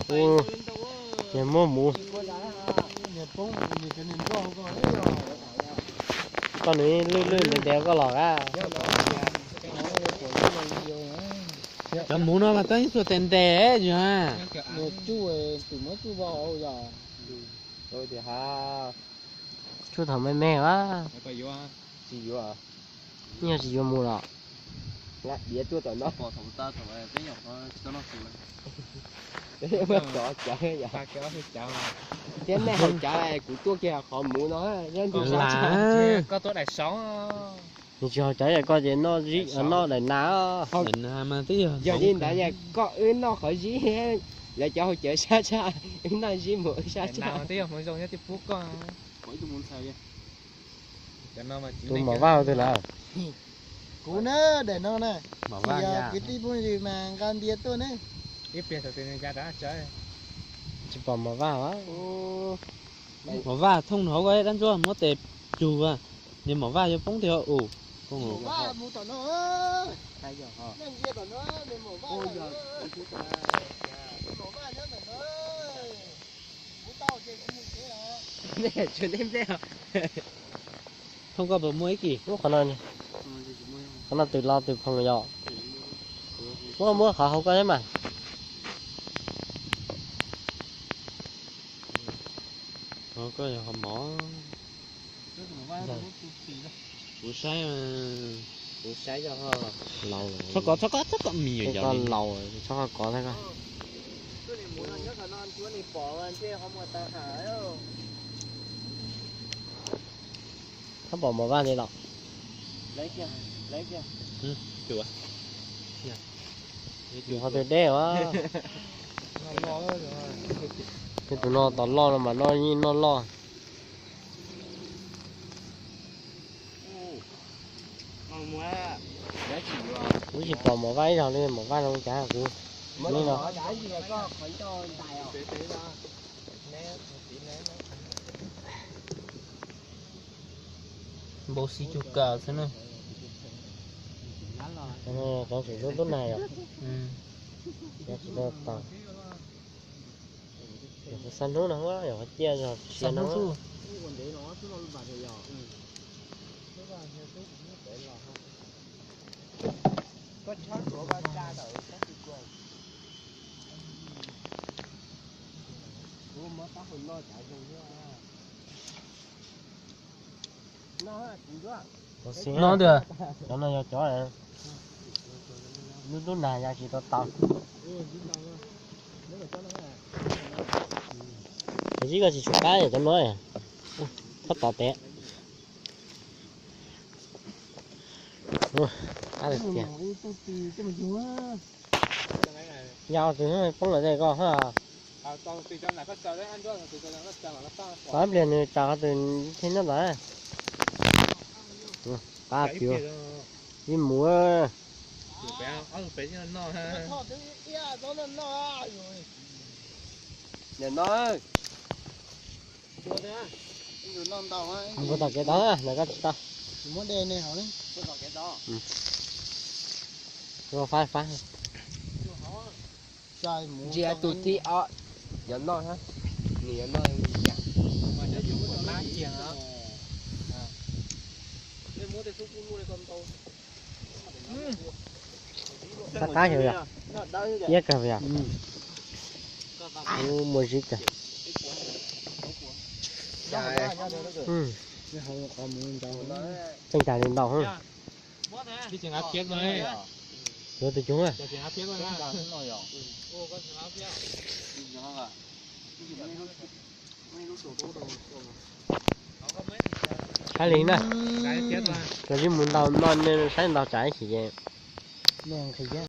Ub, nws muab mus. Koj nws lwj lwj ntev ntev koj los a. Cov muv no mas twb txhua tes ntes yog. Tsuj thaum me me a. Yog tsis yuav mus los. Thiab nej haus cawv kuv tuaj kiag qhov muv no. Koj tuaj daim saud. Nws tsis haus cawv, koj ces noj zib noj daim nas. Yog li ntawd koj wb noj qhov zib, lawv cov haus cawv sab tshaj, wb noj zib mus wb sab tshaj. Tus mom vaj twg lawm? Kuv na, daim no na. Yog kwv tij phooj ywg mas nqa ntias tuaj ne. Tsis pom mom vaj. Mom vaj thooj hauv ko dab ntsuab muab tes cug, niag mom vaj yuav poob tiag ua. Thooj koj puas muaj ib kis? Qhov no twm los twm phoom yom. Muab muab qhov hauv koj thiab mas. Koj yog qhov mov. Kuv saib, kuv saib txhob kov, txhob kov, txhob kov, mis yuav yog koj laus, txhob kov thiab koj. Txhob pom mov vaj li los. Qhov twg deb os. Tej tus no tos loj no mas noj yeej noj loj. Kuv tsis pom mov vaj ib zaug li, mov vaj zoo cas kuv no. Npau xi cug kawg xwb na. Cov tseem ntub ntub nag yom. Cov tsis tau taus. Yog qhov xab hnub no, yog qhov ciaj zog sia no. No tiag. Cov no yog cov ntub ntub nag ya tsis tau taus. Zib koj tsis tshua qab cov no. Txhob tom tes. Qab tiag tiag. Ya tus poob lawm tej koj ha. Tau ib pliag nws tsam qhov twg thiaj nyob ntawd. Qab tiag. Ib mus. Mus tom kev tod na, koj tsis tau. Ntsia tus thib ob, yuav noj, nws yuav noj li cas. Qab qab xyov yog, iab kawg yog. Muaj zib kawg. Tseem cas li ntau. Yuav tus coob. Hab li na, cov zib mus ntau no, saib ntau tsam ib chim ces.